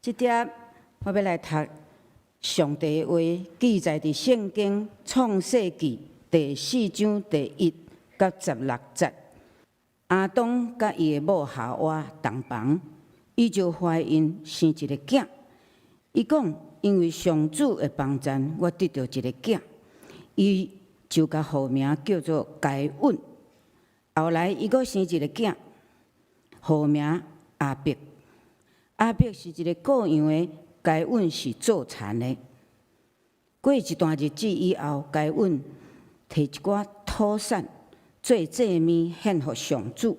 這點我欲來讀上帝的話，記載佇聖經創世記第四章第一佮十六節。亞當佮伊的某夏娃洞房，伊就懷孕生一个囝。伊講：因為上主的幫贊，我得著一个囝。伊就共號名叫做該隱。後來伊閣生一个囝，號名亞伯。亞伯是一个顧羊的，該隱是做田的。過一段日子以後，該隱提一寡土產做祭物獻予上主。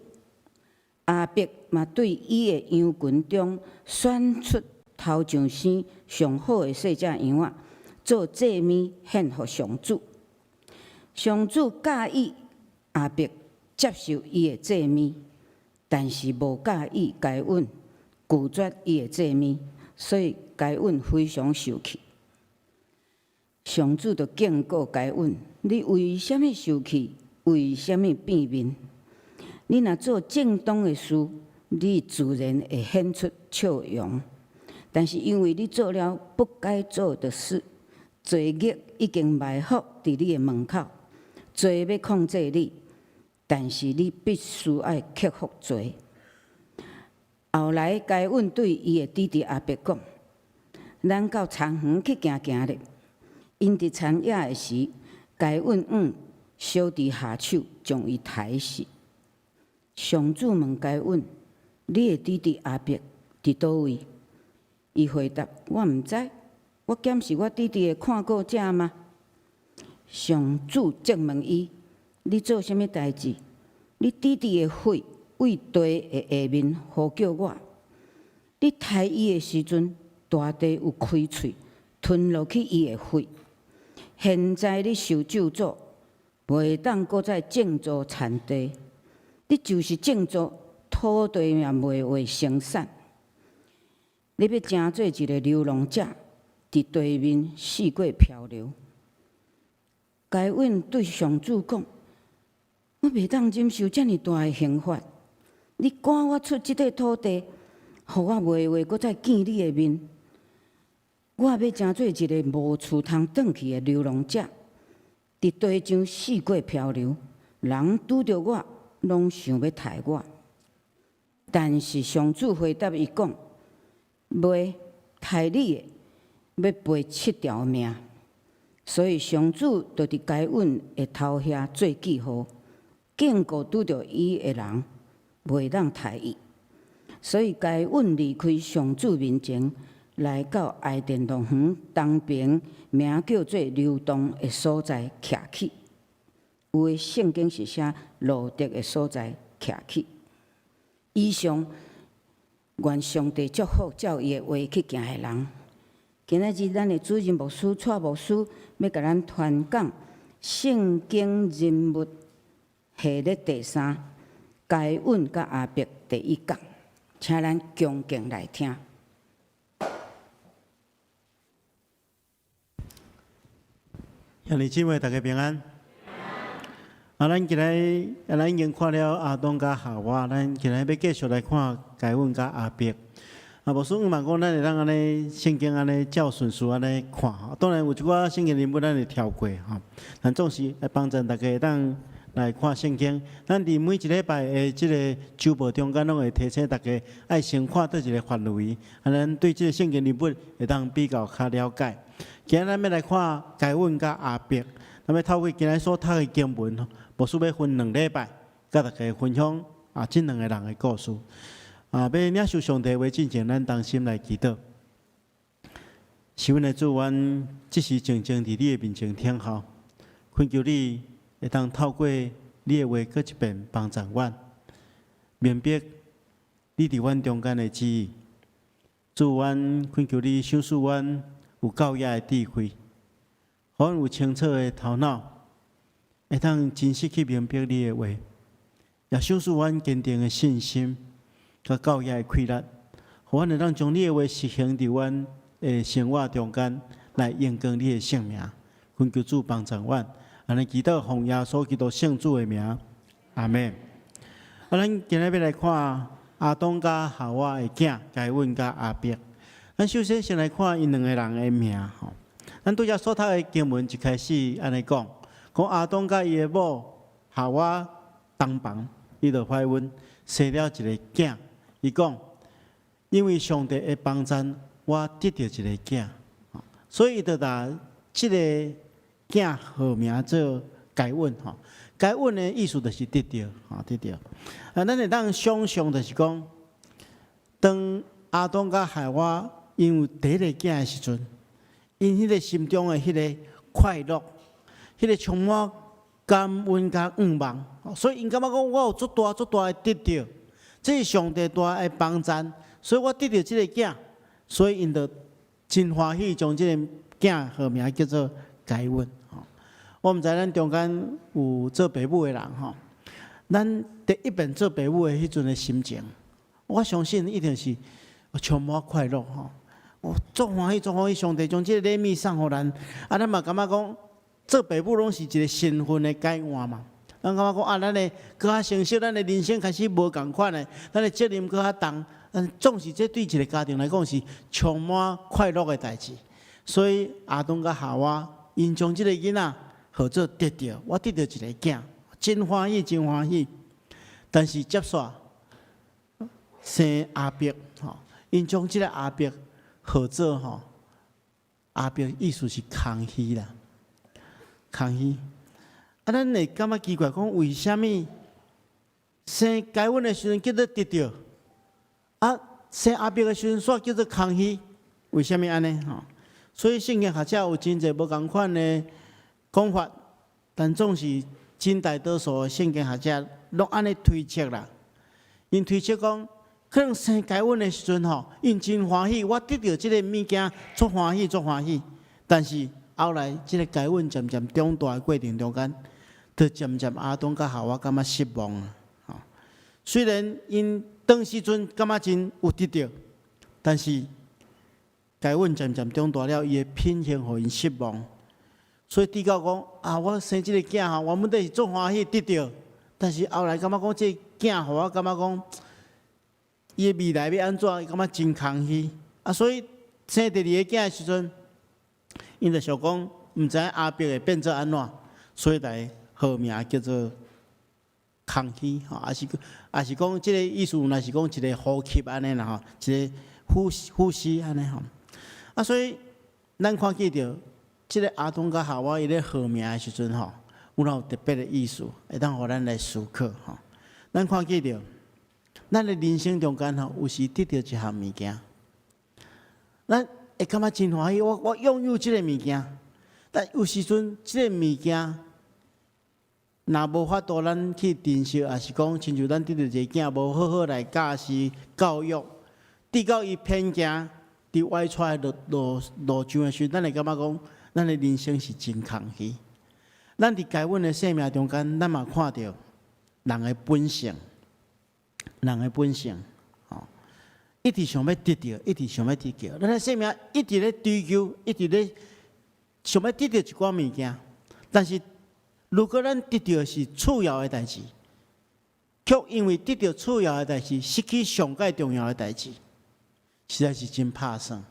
亞伯嘛對伊的羊群中選出頭上生上好的細隻羊仔，做祭物獻予上主。上主佮意亞伯接受伊的祭物，但是無佮意該隱拒絕伊的祭物，所以該隱非常受氣。上主就警告該隱：你為啥物受氣？為啥物變面？你若做正當的事，你自然會顯出笑容。但是因為你做了不該做的事，罪孽已經埋伏佇你的門口，罪欲控制你，但是你必須愛克服罪。後來，該隱對伊的弟弟亞伯講：咱到田園去行行咧。𪜶佇田野的時，該隱向小弟下手，將伊刣死。上主問該隱：你的弟弟亞伯佇佗位？伊回答：我毋知，我敢是我弟弟的看顧者嗎？上主責問伊：你做啥物代誌？你弟弟的血對地的下面呼叫我。你刣伊的時陣，大地有開喙吞落去伊的血。現在你受咒詛，袂當閣再種作田地。你就是種作土地也袂會生產。你欲成做一个流浪者，佇地面四處漂流。該隱對上主講：我袂當忍受遮爾大的刑罰。你趕我出這塊土地，予我袂會閣再見你的面。我欲成做一个無厝通轉去的流浪者，佇地上四處漂流。人拄著我，攏想欲刣我。但是上主回答伊講：袂，刣你的，欲賠七條命。所以上主就佇該隱的頭遐做記號，警告拄著伊的人，袂當刣伊。所以該隱離開上主面前，來到伊甸樂園東邊，名叫做流動的所在徛起。有的聖經是寫羅得的所在徛起。以上，願上帝祝福照伊的話去行的人。今仔日咱的主任牧師蔡牧師欲共咱傳講聖經人物系列第三，該隱佮亞伯第一講，請咱恭敬來聽。兄弟姊妹，大家平安。啊，咱今日啊，咱已經看了亞當佮夏娃，咱今日欲繼續來看該隱佮亞伯。啊，牧師嘛講，咱會當按呢聖經按呢照順序按呢看。當然有一寡聖經人物咱會跳過吼，但總是來幫助大家會當來看聖經。咱佇每一禮拜的這个週報中間，攏會提醒大家愛先看佗一个範圍，按呢咱對這个聖經人物會當比較較了解。今日咱欲來看該隱佮亞伯，咱欲透過今日所讀的經文，牧師欲分兩禮拜，佮大家分享啊，這兩个人的故事。啊，欲領受上帝話進前，咱同心來祈禱。是阮的主，阮這時靜靜佇你的面前聽候，懇求你會當透過你的話，閣一遍幫助阮，明白你佇阮中間的旨意。主，阮懇求你賞賜阮有教養的智慧，予阮有清楚的頭腦，會當真實去明白你的話，也賞賜阮堅定的信心，佮教養的氣力，予阮會當將你的話實行佇阮的生活中間，來榮光你的聖名。懇求主幫助阮，按呢祈禱奉耶穌基督聖子的名，阿們。啊，咱今日欲來看亞當佮夏娃的囝該隱佮亞伯。咱首先先來看𪜶兩个人的名吼。咱拄才所讀的經文一開始按呢講，講亞當佮伊的某夏娃同房，伊就懷孕生了一个囝。伊講，因為上帝的幫贊，我得著一个囝，所以伊就共這个囝號名做該隱吼。該隱的意思就是得著，吼得著。啊，咱會當想像就是講，當亞當佮夏娃𪜶有第一个囝的時陣，𪜶彼个心中的彼个快樂，彼个充滿感恩佮願望，所以𪜶感覺講我有足大足大的得著，這是上帝大的幫贊，所以我得著這个囝，所以𪜶就真歡喜，將這个囝號名叫做該隱。我毋知咱中間有做爸母的人吼，咱第一遍做爸母的彼陣的心情，我相信一定是充滿快樂吼。我足歡喜，足歡喜，上帝將這个禮物送予咱，啊，咱嘛感覺講做爸母攏是一个身份的改換嘛。咱感覺講啊，咱的閣較成熟，咱的人生開始無仝款的，咱的責任閣較重。但總是這對一个家庭來講是充滿快樂的代誌。所以亞當佮夏娃，𪜶將這个囡仔號做得著，我得著一个囝，真歡喜，真歡喜。但是接續生亞伯，吼，𪜶將這个亞伯號做吼，亞伯意思是空虛啦，空虛。啊，咱會感覺奇怪，講為啥物生該隱的時陣叫做得著，啊，生亞伯的時陣煞叫做空虛，為啥物按呢？吼，所以聖經學者有真濟無仝款的講法，但總是真大多數的聖經學者攏按呢推測啦。𪜶推測講，可能生該隱的時陣吼，𪜶真歡喜，我得著這个物件，足歡喜，足歡喜。但是後來，這个該隱漸漸長大的過程中間，就漸漸亞當佮夏娃感覺失望啊。吼，雖然𪜶當時陣感覺真有得著，但是該隱漸漸長大了，伊的品行予𪜶失望。所以直到講啊，我生這个囝吼，原本底是足歡喜得著，但是後來感覺講這个囝予我感覺講，伊的未來欲按怎，伊感覺真空虛。啊，所以生第二個囝的時陣，𪜶就想講，毋知影亞伯會變做按怎，所以來號名叫做空虛，吼，抑是講這个意思，若是講一个呼吸按呢啦吼，一個呼吸按呢吼。啊，所以咱看見著這个亞當佮夏娃伊咧號名的時陣吼，有哪有特別的意思，會當予咱來思考吼。咱看見著，咱的人生中間吼，有時得著一項物件，咱會感覺真歡喜，我擁有這个物件，但有時陣這个物件，若無法度咱去珍惜，抑是講親像咱得著一个囝無好好來教示教育，直到伊偏行佇歪跙的路上的時陣，咱會感覺講，咱的人生是真空虛。咱佇該隱的生命中間，咱嘛看著人的本性，人的本性，吼，一直想欲得著，一直想欲得著。咱的生命一直咧追求，一直咧想欲得著一寡物件，但是如果咱得著的是次要的代誌，卻因為得著次要的代誌，失去上蓋重要的代誌，實在是真拍算。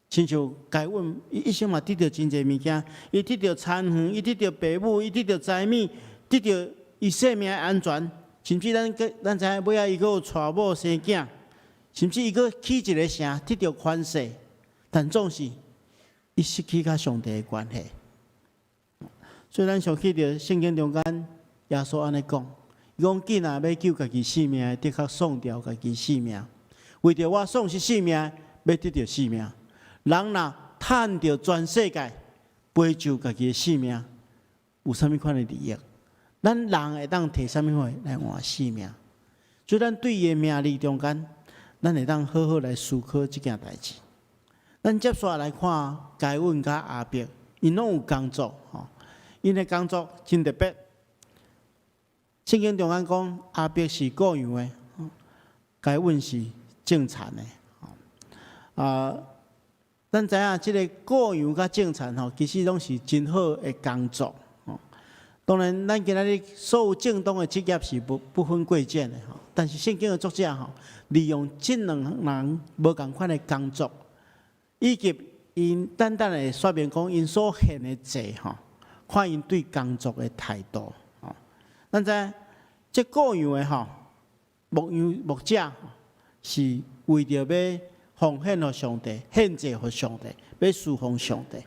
親像該隱，伊一生嘛得著真濟物件，伊得著田園，伊得著爸母，伊得著財物，得著伊性命的安全，甚至咱知影尾仔伊閣有娶某生囝，甚至伊閣起一个城，得著權勢，但總是伊失去佮上帝的關係。所以咱想起著聖經中間耶穌按呢講，伊講囝若欲救家己性命的，的確喪掉家己性命；為著我喪失性命，欲得著性命。人若趁著全世界，賠上家己的性命，有啥物款的利益？咱人會當提啥物貨來換性命？所以咱對伊的名字中間，咱會當好好來思考這件代誌。咱接續來看該隱佮亞伯，𪜶攏有工作吼，𪜶的工作真特別。聖經中間講，亞伯是顧羊的，該隱是種田的。啊，咱知影這个顧羊佮種田吼，其實攏是真好的工作。當然，咱今仔日所有正當的職業是不分貴賤的吼。但是聖經的作者吼，利用這兩人無仝款的工作，以及𪜶單單會說明講𪜶所獻的祭吼，看𪜶對工作的態度吼。咱知這各樣的吼，牧羊牧者是為著欲奉獻予上帝，獻祭予上帝，欲事奉上帝。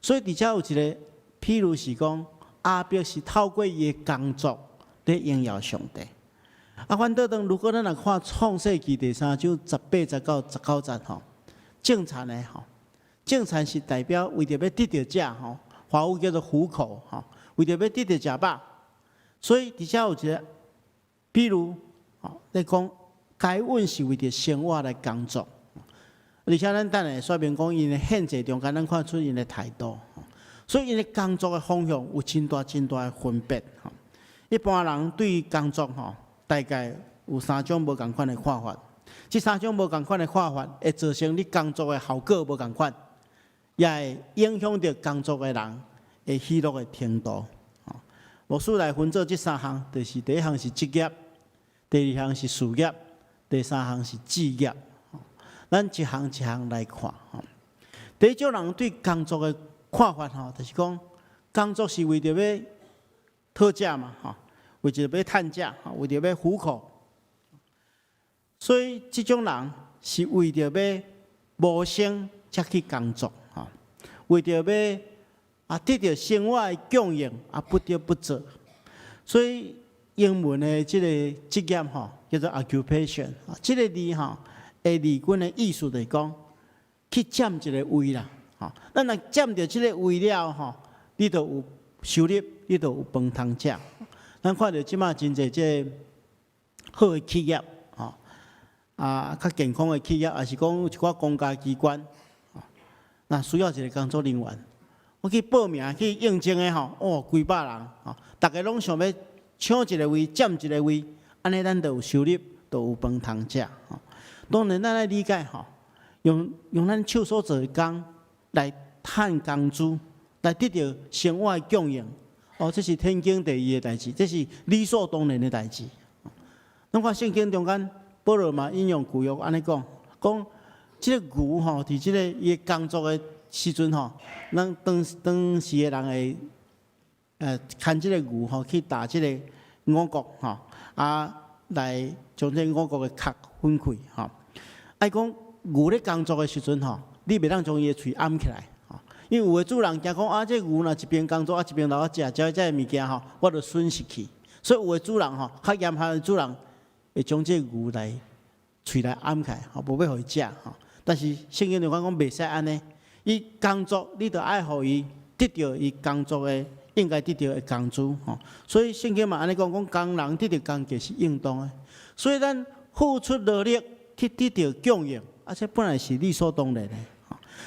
所以佇遮有一個，譬如是講，亞伯是透過伊的工作咧榮耀上帝。啊，反倒轉，如果咱若看創世記第三章十八節到十九節吼，種田的吼，種田是代表為著欲得著食吼，華語叫做糊口吼，為著欲得著食飽。所以佇遮有一個，比如吼，咧講該隱是為著生活來工作，而且咱等下說明講𪜶的獻祭中間，咱看出𪜶的態度。所以𪜶的工作的方向有真大真大的分別。一般人對工作吼，大概有三種無仝款的看法。這三種無仝款的看法，會造成你工作的效果無仝款，也會影響著工作的人的喜樂的程度。牧師來分做這三項，就是第一項是職業，第二項是事業，第三項是志業。咱一項一項來看。第一種人對工作的看法吼，就是講工作是為著欲討食嘛，吼，為著欲趁食，為著欲糊口。所以這種人是為著欲謀生才去工作，吼，為著欲得著生活的供應啊，不得不做。所以英文的這個職業吼，叫做 occupation，這個字吼，的字根的意思就是講去佔一個位啦，吼。咱若佔著這個位了吼，你就有收入，你就有飯通食。咱看著這馬真濟這個好的企業，吼，較健康的企業，抑是講一寡公家機關，若需要一個工作人員，我去報名去應徵的吼，哦，幾百人，吼，逐家攏想欲搶一個位，佔一個位，按呢咱就有收入，就有飯通食。吼，當然咱愛理解吼，用咱手所做的工來趁工資，來得著生活的供應，哦，這是天經地義的代誌，這是理所當然的代誌。咱看聖經中間，保羅嘛引用舊約按呢講，講這個牛吼，佇這個伊工作的時陣吼，咱當當時的人會牽這個牛吼去打這個五穀吼，來將這個五穀的殼粉開吼。愛講牛咧工作的時陣吼，你袂當將伊的喙掩起來，吼，因為有的主人驚講啊，這個牛若一邊工作啊，一邊留我食，食這個物件吼，我就損失去。所以有的主人吼，較嚴苛的主人會將這個牛來喙來掩起來，吼，無欲予伊食吼。但是聖經就講講袂使按呢，伊工作你著愛予伊得著伊工作的應該得著的工資吼。所以聖經嘛按呢講，講工人得著工價是應當的。所以咱付出勞力去得著供應，啊，這本來是理所當然的。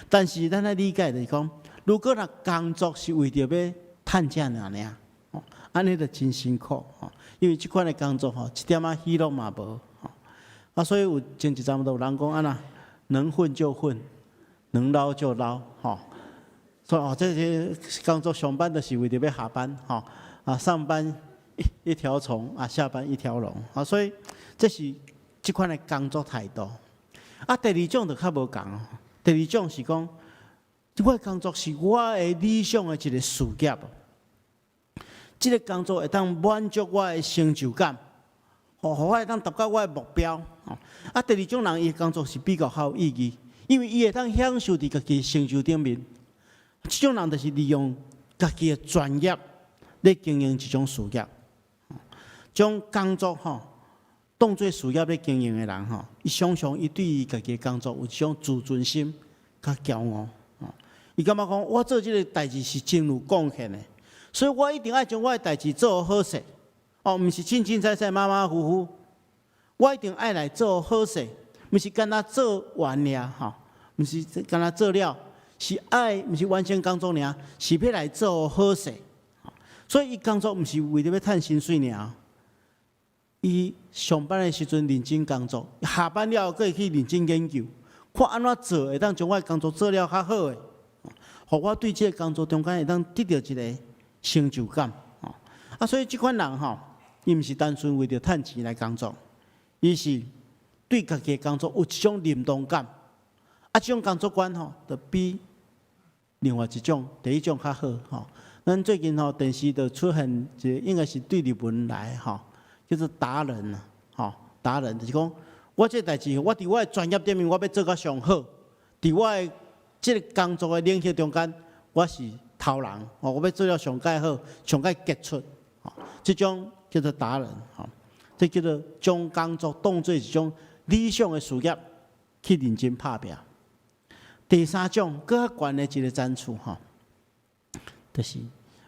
但是咱愛理解就是講，如果若工作是為著欲趁食爾爾，按呢就真辛苦吼。因為這款的工作吼，一點仔喜樂嘛無。啊，所以有前一陣就有人講按怎，能混就混，能撈就撈，吼。所以哦，這些工作上班就是為著欲下班，吼。啊，上班一條蟲，啊，下班一條龍，啊，所以這是這款的工作態度。啊，第二種就較無仝。第二種是講，我的工作是我的理想的一個事業。這個工作會當滿足我的成就感，予我會當達到我的目標。啊，第二種人伊的工作是比較較有意義，因為伊會當享受佇家己的成就頂面。這種人就是利用家己的專業咧經營這種事業，將工作吼當做事業咧經營的人吼，伊常常伊對伊家己的工作有一種自尊心佮驕傲。伊感覺講我做這個代誌是真有貢獻的，所以我一定愛將我的代誌做好勢。哦，毋是凊凊彩彩、馬馬虎虎，我一定愛來做好勢，毋是干焦做完爾吼，毋是干焦做了，是愛，毋是完成工作爾，是欲來做好勢。所以伊工作毋是為著欲趁薪水爾，伊上班的時陣認真工作，下班了後閣會去認真研究，看按怎做會當將我的工作做了較好的，予我對這個工作中間會當得著一個成就感。啊，所以這款人吼，伊毋是單純為著趁錢來工作，伊是對家己的工作有一種認同感。啊，這種工作觀吼，就比另外一種第一種較好吼。咱最近吼電視就出現一個，應該是對日本來吼，叫做達人啊，吼，達人就是講，我這代誌，我佇我的專業頂面，我欲做甲上好，佇我的這個工作的領域中間，我是頭人，吼，我欲做了上蓋好，上蓋傑出，吼，這種叫做達人，吼，這叫做將工作當做一種理想的事業去認真拍拚。第三種閣較懸的一個層次，吼，就是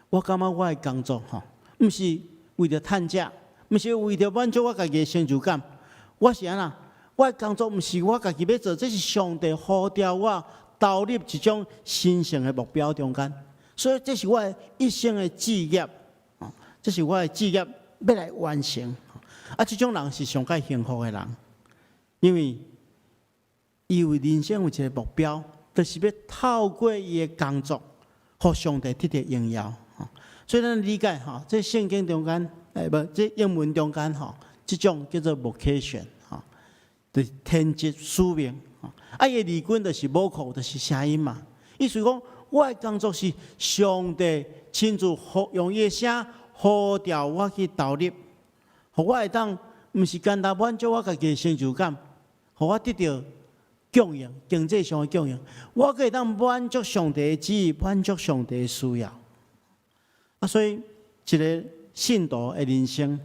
我感覺我的工作，吼，毋是為著趁食，毋是為著滿足我家己的成就感，我是按怎？我的工作毋是我家己欲做，這是上帝呼召我投入一種神聖的目標中間，所以這是我的一生的志業，這是我的志業欲來完成。啊，這種人是上蓋幸福的人，因為伊有人生有一個目標，就是欲透過伊的工作，予上帝得著榮耀。所以咱理解吼，這聖經中間，欸無，這英文中間吼，這種叫做 vocation，吼，就是天職使命。啊，伊的字根就是 vocal，就是聲音嘛。意思講，我的工作是上帝親自呼用伊的聲呼召我去投入，予我會當毋是簡單滿足我家己的成就感，予我得著供應，經濟上的供應，我閣會當滿足上帝的旨意，滿足上帝的需要。啊，所以一個信徒的人生，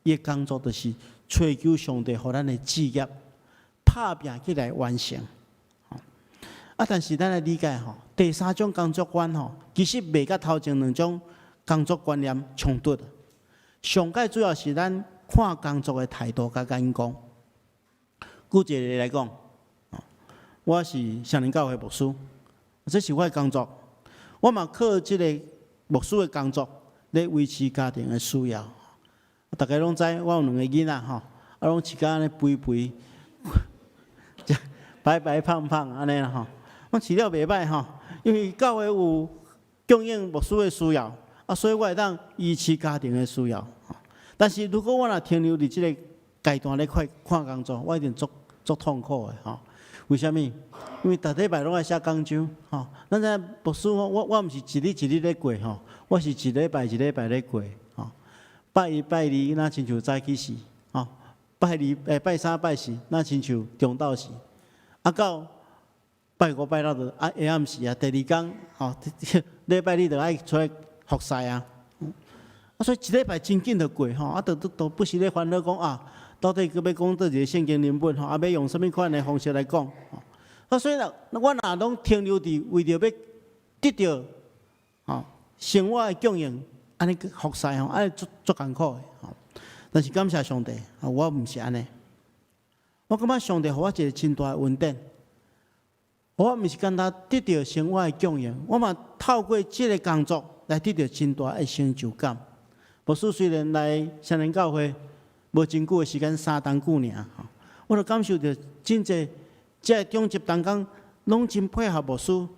伊的工作就是追求上帝予咱的志業，拍拚起來完成。啊，但是咱來理解吼，第三種工作觀吼，其實袂佮頭前兩種工作觀念衝突。上蓋主要是咱看工作的態度佮眼光。舉一個例來講，我是雙靈教會牧師，這是我的工作，我嘛靠這個牧師的工作咧維持家庭的需要。大家攏知我有兩個囡仔吼，啊攏飼甲按呢肥肥，白白胖胖按呢啦吼，我飼了袂䆀吼，因為教會有供應牧師的需要，啊，所以我會當維持家庭的需要。但是如果我若停留佇這個階段咧看看工作，我一定足足痛苦的吼。為啥物？因為逐禮拜攏愛寫講章吼。咱知牧師我我毋是一日一日咧過吼，我是一禮拜一禮拜咧過吼。拜一拜二若親像早起時吼，拜二欸拜三拜四若親像中晝時，啊到拜五拜六就啊下暗時啊，第二工吼禮拜日就愛出來服侍啊。啊，所以一禮拜真緊就過吼，啊，都都都不時咧煩惱講啊，到底閣欲講佗一个聖經文本吼，啊，欲用啥物款的方式來講？啊，所以若我若攏停留佇為著欲得著吼生活的供應，按呢服侍吼，按呢足足艱苦的吼。但是感謝上帝，啊，我毋是按呢。我感覺上帝予我一個真大的恩典，我毋是簡單得著生活的供應，我嘛透過這个工作來得著真大的成就感。牧師雖然來雙靈教會無真久的時間，三冬久爾吼，我就感受著真濟這个長執同工攏真配合牧師，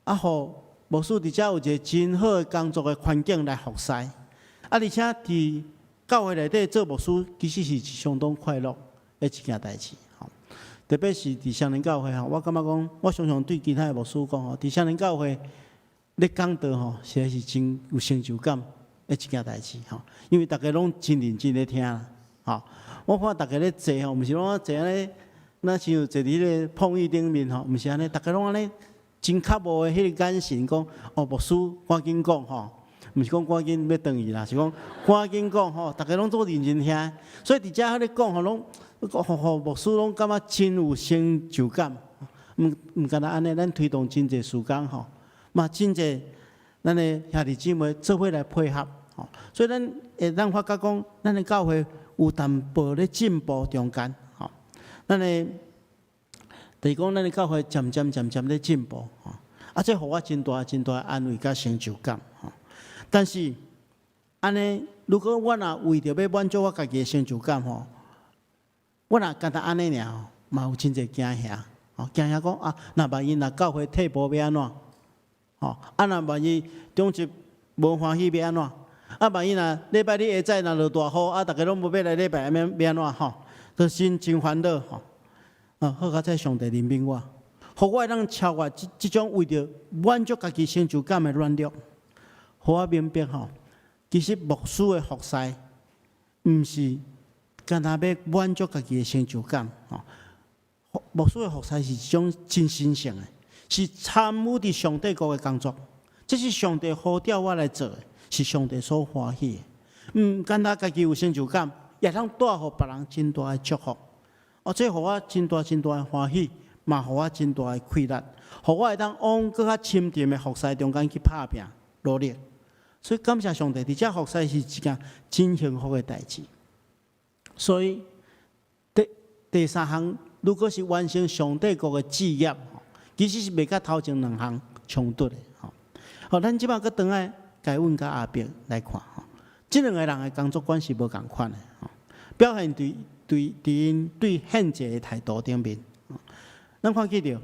啊，予牧師佇遮有一個真好的工作的環境來服侍，啊，而且佇教會內底做牧師，其實是相當快樂的一件代誌，吼。特別是佇雙靈教會吼，我感覺講，我常常對其他的牧師講吼，佇雙靈教會咧講道吼，實在是真有成就感的一件代誌吼，因為逐家攏真認真咧聽，吼。我看逐家咧坐吼，毋是攏坐按呢，若像坐佇彼个碰椅頂面吼，毋是按呢，逐家攏按呢真渴慕的彼个眼神，講哦，牧師趕緊講吼，毋是講趕緊欲轉去啦，是講趕緊講吼，逐家攏做認真聽，所以佇遮咧講吼，攏予予牧師攏感覺真有成就感，毋毋干焦按呢，咱推動真濟事工吼，嘛真濟咱的兄弟姊妹做伙來配合，吼，所以咱會當發覺講，咱的教會有淡薄咧進步中間，吼，咱的就是講咱的教會漸漸漸漸咧進步，吼，啊，這予我真大真大的安慰佮成就感，吼。但是按呢，如果我若為著欲滿足我家己的成就感，吼，我若干焦按呢爾，嘛有真濟驚嚇，吼，驚嚇講啊，若萬一若教會退步欲按怎？吼，啊，若萬一長執無歡喜欲按怎？啊，萬一若禮拜日下早若落大雨，啊，逐家攏無欲來禮拜，欲按怎吼？都真真煩惱吼。啊，好佳哉上帝憐憫我，予我會當超越這種為著滿足家己成就感的軟弱，予我明白吼，其實牧師的服侍，毋是干焦欲滿足家己的成就感，吼。牧師的服侍是一種真神聖的，是參與佇上帝國的工作，這是上帝呼召我來做的，是上帝所歡喜的。毋干焦家己有成就感，也通帶予別人真大的祝福。哦，這予我真大真大的歡喜，嘛予我真大的氣力，予我會當往閣較深沉的服侍中間去拍拚努力。所以感謝上帝，佇遮服侍是一件真幸福的代誌。所以第三項，如果是完成上帝國的志業，其實是袂佮頭前兩項衝突的。吼，好，咱這擺閣轉來該隱佮亞伯來看，吼，這兩个人的工作觀是無仝款的，吼，表現佇𪜶對獻祭的態度頂面。咱看見著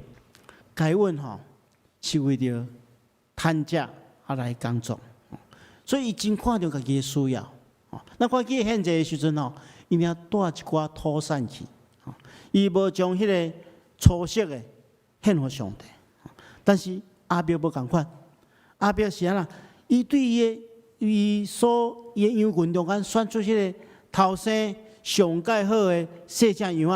該隱吼是為著趁食啊來工作，所以伊真看著家己的需要。咱看見獻祭的時陣吼，伊爾帶一寡土產去，伊無將彼个粗色的獻予上帝。但是亞伯無仝款，亞伯是按怎？伊對伊的伊所伊的羊群中間選出彼个頭生上蓋好的細隻羊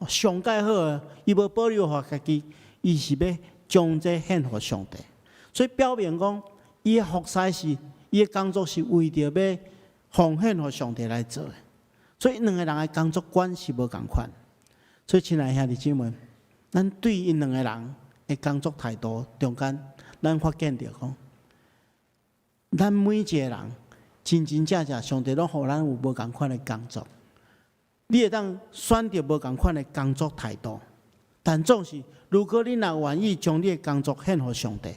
仔，上蓋好的，伊無保留予家己，伊是欲將這獻予上帝。所以表明講，伊的服侍是伊的工作是為著欲奉獻予上帝來做的。所以兩个人的工作觀是無仝款。所以親愛兄弟姊妹，咱對𪜶兩个人的工作態度中間，咱發現著講，咱每一個人真真正正，上帝攏予咱有無仝款的工作。你會當選擇無仝款的工作態度，但總是，如果你若願意將你的工作獻予上帝，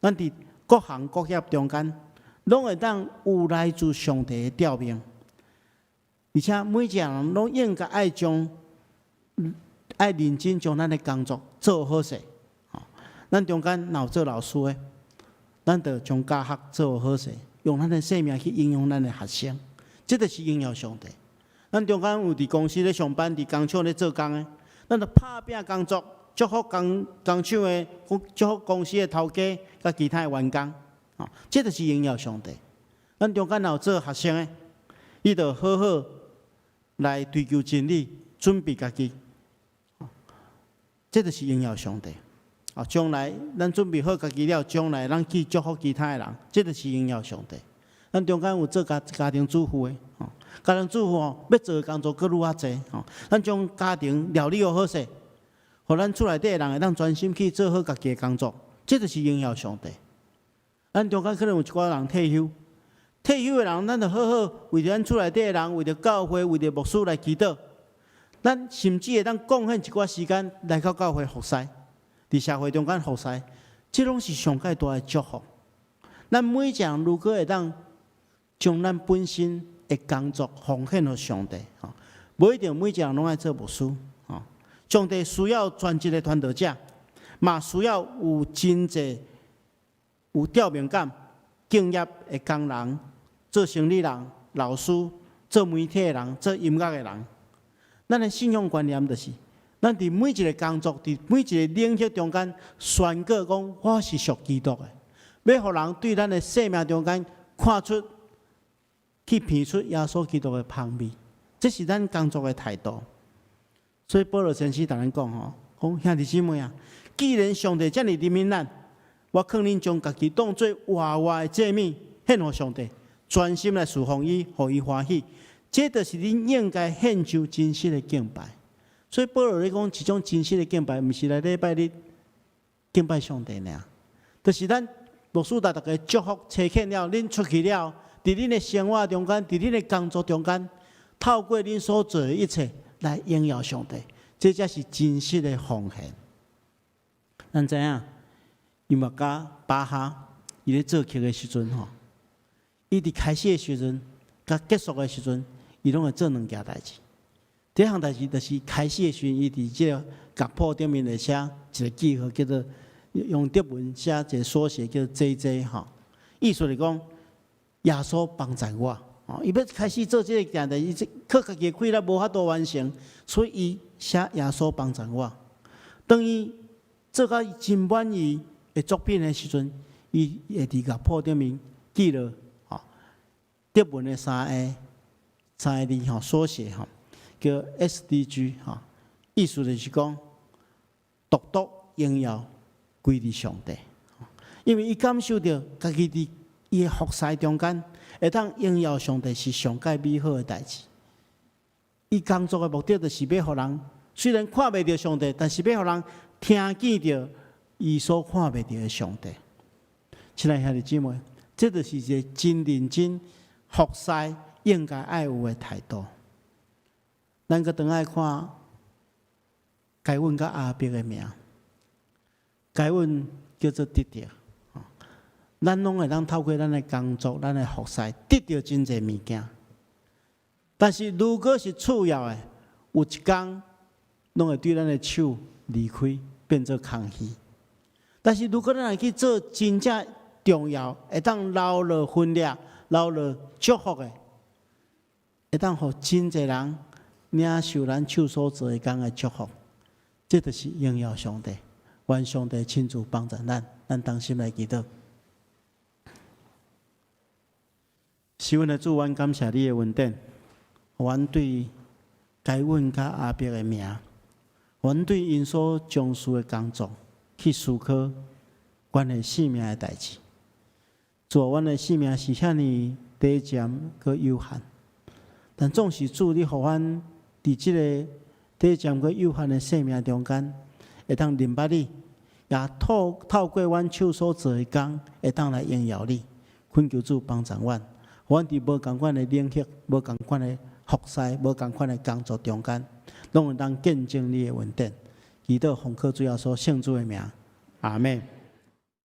咱佇各行各業中間，攏會當有來自上帝的調命。而且每一個人攏應該愛認真將咱的工作做好勢。咱中間若有做老師的，咱就將教學做好勢，用咱的生命去影響咱的學生，這就是榮耀上帝。咱中間有佇公司咧上班，佇工廠咧做工的，咱就拍拚工作，祝福工廠的，祝福公司的頭家佮其他的員工，吼，這就是榮耀上帝。咱中間若有做學生的，伊就好好來追求真理，準備家己，這就是榮耀上帝。啊，將來咱準備好家己了，將來咱去祝福其他的人，這就是榮耀上帝。咱中間有做家庭主婦的，吼，家庭主婦吼，欲做的工作閣愈較濟，吼。咱將家庭料理好勢，予咱厝內底的人會當專心去做好家己的工作，這就是榮耀上帝。咱中間可能有一寡人退休，退休的人，咱就好好為著咱厝內底的人，為著教會，為著牧師來祈禱。咱甚至會當貢獻一寡時間來到教會服侍，佇社會中間服侍，這攏是上蓋大的祝福。咱每一個人如果會當將咱本身的工作奉獻予上帝，吼，無一定每一個人攏愛做牧師，吼。上帝需要專職的傳道者，嘛需要有真濟有使命感、敬業的工人、做生理人、老師、做媒體的人、做音樂的人。咱的信仰觀念就是，咱佇每一个工作、佇每一个領域中間宣告講，我是屬基督的，欲予人對咱的生命中間看出，去品出耶穌基督的芳味，這是咱工作的態度。所以保羅先生同咱講吼，講兄弟姊妹啊，既然上帝遮爾憐憫咱，我勸恁將家己當做活活的祭物獻予上帝，專心來侍奉伊，予伊歡喜。這就是恁應該獻上真實的敬拜。所以保羅咧講，這種真實的敬拜，毋是來禮拜日敬拜上帝爾，就是咱牧師帶大家祝福差遣了，恁出去了，佇恁的生活中間，佇恁的工作中間，透過恁所做的一切來榮耀上帝，這才是真實的奉獻。咱知影，音樂家巴哈，伊咧作曲的時陣吼，伊佇開始的時陣，佮結束的時陣，伊攏會做兩件代誌。第一項代誌就是開始的時陣，伊佇這個樂譜頂面會寫一個記號，叫做用德文寫一個縮寫叫做 JJ 吼，意思是講耶穌幫助我。哦，伊欲開始做這个件代，伊這靠家己的氣力無法度完成，所以伊寫耶穌幫贊我。當伊做甲真滿意的作品的時陣，伊會佇樂譜頂面記錄吼德文的三個字吼縮寫吼，叫 SDG 吼，意思就是講獨獨榮耀歸佇上帝。因為伊感受著家己佇伊的服侍中間，會當榮耀上帝是上蓋美好的代誌。伊工作的目的就是欲予人雖然看袂著上帝，但是欲予人聽見著伊所看袂著的上帝。親愛兄弟姊妹，這就是一個真認真服侍應該愛有的態度。咱閣轉來看該隱佮亞伯的名，該隱叫做得著。咱攏會當透過咱的工作、咱的服侍，得著真濟物件。但是如果是次要的，有一工攏會對咱的手離開，變做空虛。但是如果咱會去做真正重要，會當留落分掠、留落祝福的，會當予真濟人領受咱手所做的工的祝福，這就是榮耀上帝。願上帝親自幫助咱，咱同心來祈禱。是阮的主，阮感謝你的恩典，阮對該隱佮亞伯的名，阮對𪜶所從事的工作去思考關係性命的代誌。主，阮的性命是遐爾短暫閣有限，但總是主你予阮佇這个短暫閣有限的生命中間，會當認捌你，也透過阮手所做的工，會當來榮耀你。懇求主幫助阮。阮佇無仝款的領域、無仝款的服侍、無仝款的工作中間，攏會當見證你的恩典。祈禱奉靠主耶穌聖子的名，阿們。